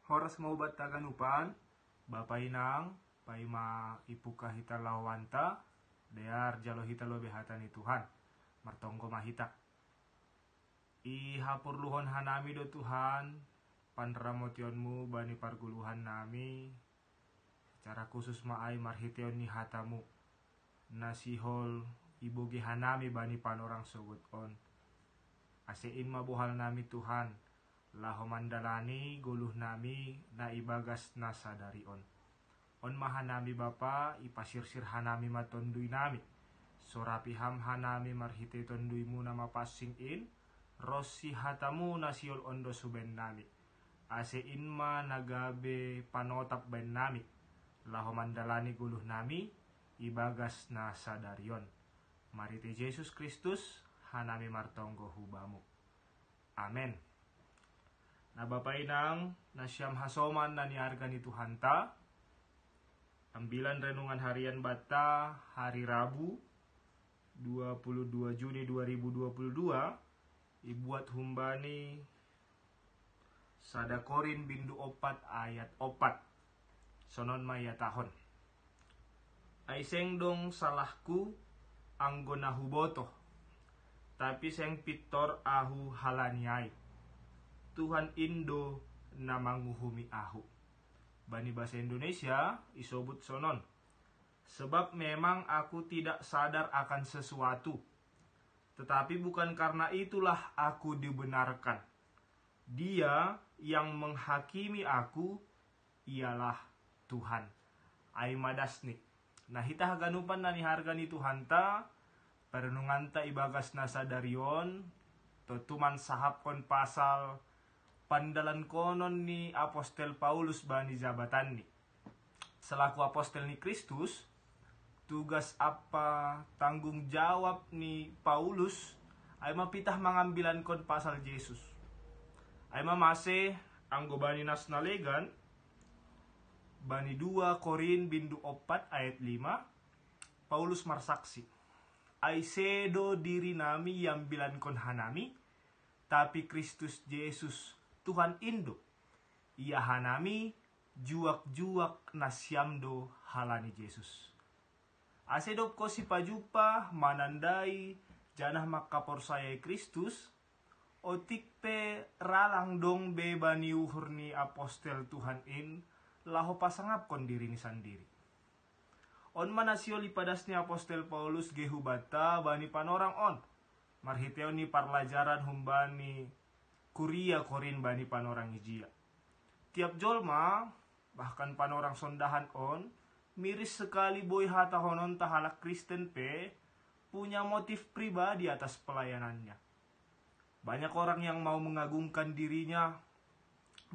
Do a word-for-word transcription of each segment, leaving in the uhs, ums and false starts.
Horas ma ubat taganupan, Bapa inang, paima ipuka hita laho wanta, dear jalo hita lobe hata ni Tuhan, martonggo ma hita. I hapurluhon hanami do Tuhan, panramotionmu bani parguluhan nami, secara khusus ma ai marhiteon ni hatamu, na sihol iboge hanami bani panorang sogot on. Ase in ma bohal nami Tuhan, laho mandalani goluh nami na ibagas na sadari on. On ma hanami Bapa, ipasirsir hanami ma tondui nami. Sorapi ham hanami marhite tondui-Mu na mapansing in, ronsi hatamu na sihol on do suben nami. Ase in ma na gabe panotap baen nami, laho mandalani goluh nami, ibagas na sadari on. Marhite Jesus Kristus, hanami martonggo hu Bamu. Amen. Na Bapa inang, nasiam hasoman na niarga ni Tuhanta, ambilan renungan harian banta hari Rabu, dua puluh dua Juni dua ribu dua puluh dua, ibuat humbani sada Korin bindu opat ayat opat. Sonon ma iatahon. Ai seng dong salahku anggo na hubotoh, tapi seng pintor ahu halani ai. Tuhan in do na manguhumi ahu. Bani bahasa Indonesia isobut sonon. Sebab memang aku tidak sadar akan sesuatu, tetapi bukan karena itulah aku dibenarkan. Dia yang menghakimi aku ialah Tuhan. Ai ma dasni. Na hita haganupan na niarga ni Tuhanta, parenunganta ibagas na sadari on, tontu mansahapkon pasal pandalankonon ni apostel Paulus bani jabatanni. Selaku apostel ni Kristus, tugas ampa tanggung jawab ni Paulus ai ma pitah mangambilankon pasal Jesus. Ai ma mase anggo bani nas na legan, bani dua Korin bindu opat ayat lima, Paulus marsaksi. Ai sedo diri nami iambilankon hanami, tapi Kristus Jesus Tuhan in do. Ia hanami juak-juak nasiam do halani Jesus. Ase dob ho sipajumpa manandai janah mangkaporsayai Kristus, otik pe ra lang dong be bani uhur ni apostel Tuhan in laho pasangapkon dirini sandiri. On ma na sihol ipadas ni apostel Paulus ge hubanta bani panorang on, marhiteon ni parlajaran humbani kuria Korin bani panorang ijia. Tiap jolma, bahkan panorang sondahan on, miris sekali boi hatahononta halak Kristen pe punya motif pribadi atas pelayanannya. Banyak orang yang mau mengagungkan dirinya,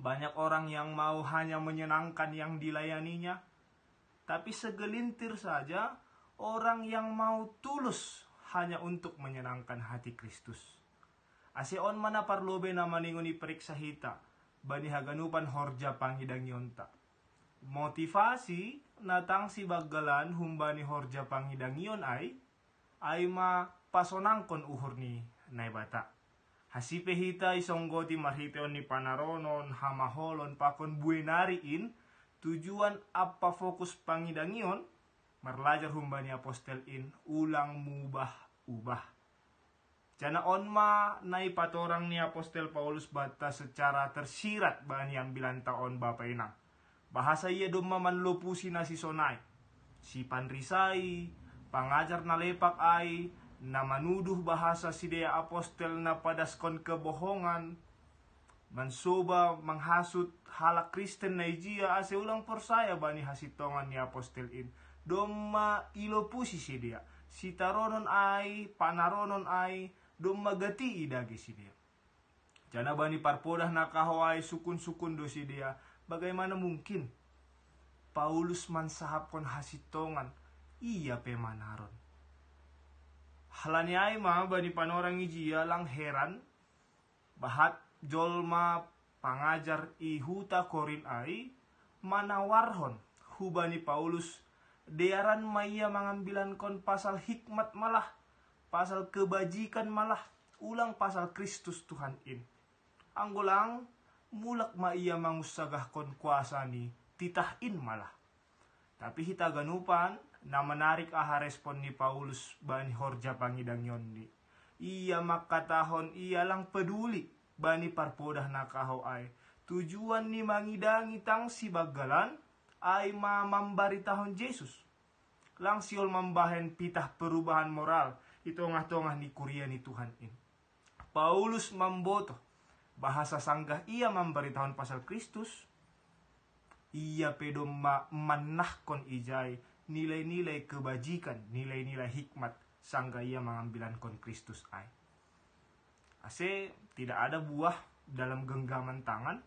banyak orang yang mau hanya menyenangkan yang dilayaninya, tapi segelintir saja orang yang mau tulus hanya untuk menyenangkan hati Kristus. Ase on ma na parlobei na maningon iperiksa hita bani haganupan horja pangidangionta. Motivasi na tangsi banggalan humbani horja pangidangion ai, ai ma pasonangkon uhur ni Naibata. Hasipe hita isonggoti marhiteon ni panaronon, hamaholon pakon buenari in, tujuan ampa fokus pangidangion, marlajar humbani apostel in ulang mubah-ubah. Jana on ma na ipatorang ni apostel Paulus banta secara tersirat bani ambilanta on bapa inang. Bahasa ia domma manlopusi na sisonai. Sipanrisai, pangajar na lepak ai, na manuduh bahasa sidea apostel na padaskon kebohongan, mansoba manghasut halak Kristen na ijia ase ulang porsaya bani hasintongan ni apostel in. Domma ilopusi sidea, sitaronon ai, panaronon ai, domma gati idage sidea. Jana bani parpodah na kahou ai sukun-sukun do sidea, bagaimana mungkin Paulus mansahapkon hasintongan, ia pe manaron. Halani ai ma bani panorang ijia lang heran, bahat jolma pangajar i huta Korin ai manawarhon hubani Paulus, dearan ma ia mangambilankon pasal hikmat malah, pasal kebajikan malah, ulang pasal Kristus Tuhan in. Anggo lang, mulak ma ia mangussagahkon kuasa ni titah in malah. Tapi hita ganupan, na menarik aha respon ni Paulus bani horja pangidangionni. Ia mangkatahon ia lang peduli bani parpodah na kahou ai. Tujuan ni mangidangi tang sibanggalan ai ma mambaritahon Jesus. Lang sihol mambahen pitah perubahan moral i tongah-tongah ni kuria ni Tuhan in. Paulus mamboto bahasa sanggah ia mambaritahon pasal Kristus, ia pe domma mannahkon ijai nilai-nilai kebajikan, nilai-nilai hikmat sanggah ia mangambilankon Kristus ai. Ase tidak ada buah dalam genggaman tangan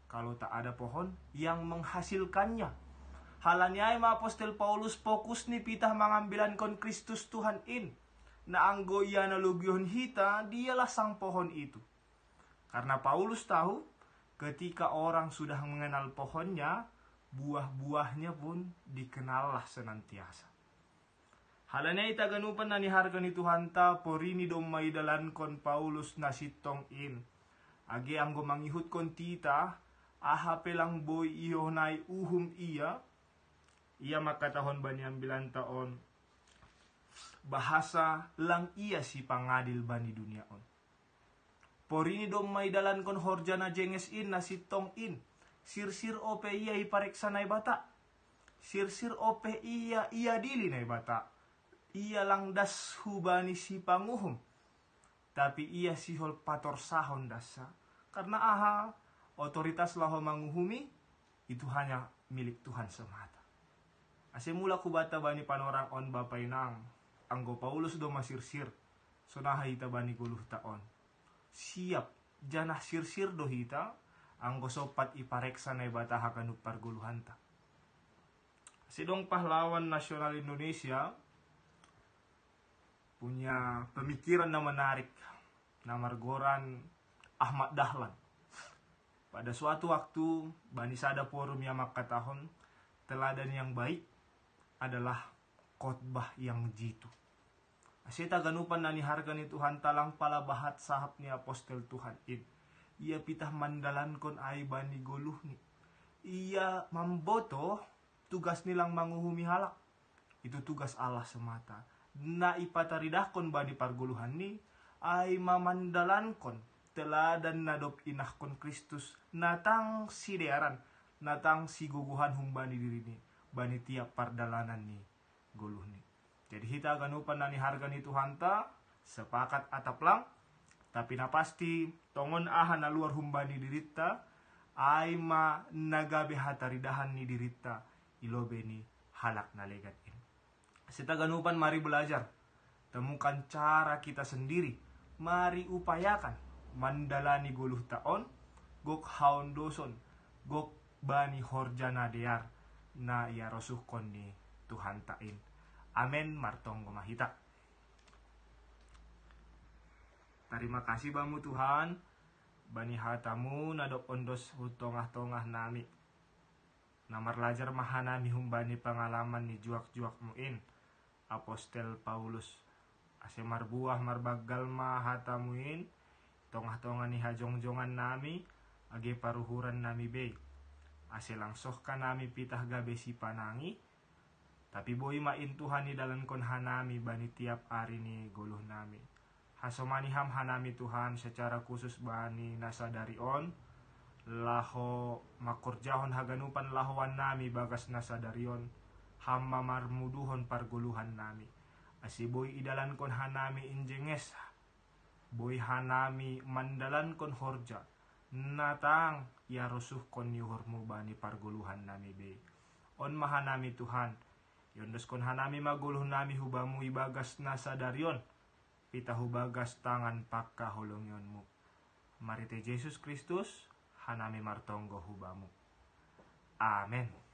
kalau tak ada pohon yang menghasilkannya. Halani ai ma apostel Paulus fokus ni pitah mangambilankon Kristus Tuhan in. Na anggo ia na logihon hita, dialah sang pohon itu. Karena Paulus tahu, ketika orang sudah mengenal pohonnya, buah-buahnya pun dikenallah senantiasa. Halani ai hita ganupan na niharga ni Tuhanta, porini domma idalankon Paulus na sintong in. Age anggo mangihutkon titah, aha pe lang boi ihonai uhum ia, ia mangkatahon bani ambilanta on, bahasa lang ia sipangadil bani dunia on. Porini domma idalankon horja na jenges in na sintong in. Sirsir ope ia ipareksa Naibata. Sirsir ope ia iadili Naibata. Ia lang das hubani sipanguhum. Tapi ia sihol patorsahon dassa. Karena aha? Otoritas laho manguhumi itu hanya milik Tuhan semata. Ase mulak hubanta bani panorang on, bapa inang, anggo Paulus domma sirsir, sonaha hita bani goluhta on? Siap, janah sirsir do hita, anggo sompat ipareksa Naibata haganup pargoluhanta. Ase dong pahlawan nasional Indonesia punya pemikiran na menarik, na margoran Ahmad Dahlan. Pada suatu waktu, bani sada forum ia mangkatahon, teladan yang baik adalah khotbah yang jitu. Ase hita ganupan na niharga ni Tuhanta, lang pala bahat sahap ni apostel Tuhan in. Ia pitah mandalankon ai bani goluhni. Ia mamboto tugasni lang manguhumi halak. Itu tugas Allah semata. Na ipataridahkon bani pargoluhanni ai ma mandalankon teladan na dob inahkon Kristus, na tang sidearan, na tang sigogohan humbani dirini, bani tiap pardalanan ni goluhni. Jadi hita ganupan na niharga ni Tuhanta, sepakat atap lang, tapi na pasti, tongon aha na luar humbani dirinta, ai ma na gabe hataridahan ni dirinta i lobei ni halak na legan in. Ase hita ganupan mari belajar, temukan cara kita sendiri, mari upayakan mandalani goluhta on, gok haondoson, gok bani horja na dear na iarosuhkon ni Tuhanta in. Amen. Martonggo ma hita. Tarima kasih Bamu Tuhan, bani hatamu na dob ondos hu tongah-tongah nami. Na marlajar ma hanami humbani pangalaman ni juak-juakmu in, apostel Paulus. Ase marbuah marbanggal ma hatamu in, tongah-tongah ni hajongjongan nami, age paruhuran nami bei. Ase lang soh hanami pitah gabe sipanangi, tapi boi ma in Tuhan idalankon hanami bani tiap ari ni goluh nami. Hasomani Ham hanami Tuhan secara khusus bani na sadari on, laho mangkorjahon haganupan lahoan nami bagas na sadari on, Ham ma marmuduhon pargoluhan nami. Ase boi idalankon hanami injenges, boi hanami mandalankon horja, na tang iarosuhkon ni uhurmu bani pargoluhan nami bei. On ma hanami Tuhan, iondoskon hanami ma goluh nami hu Bamu ibagas na sadari on, pitah hu bagas tangan pangkaholongionmu. Marhite Jesus Kristus, hanami martonggo hu Bamu. Amen.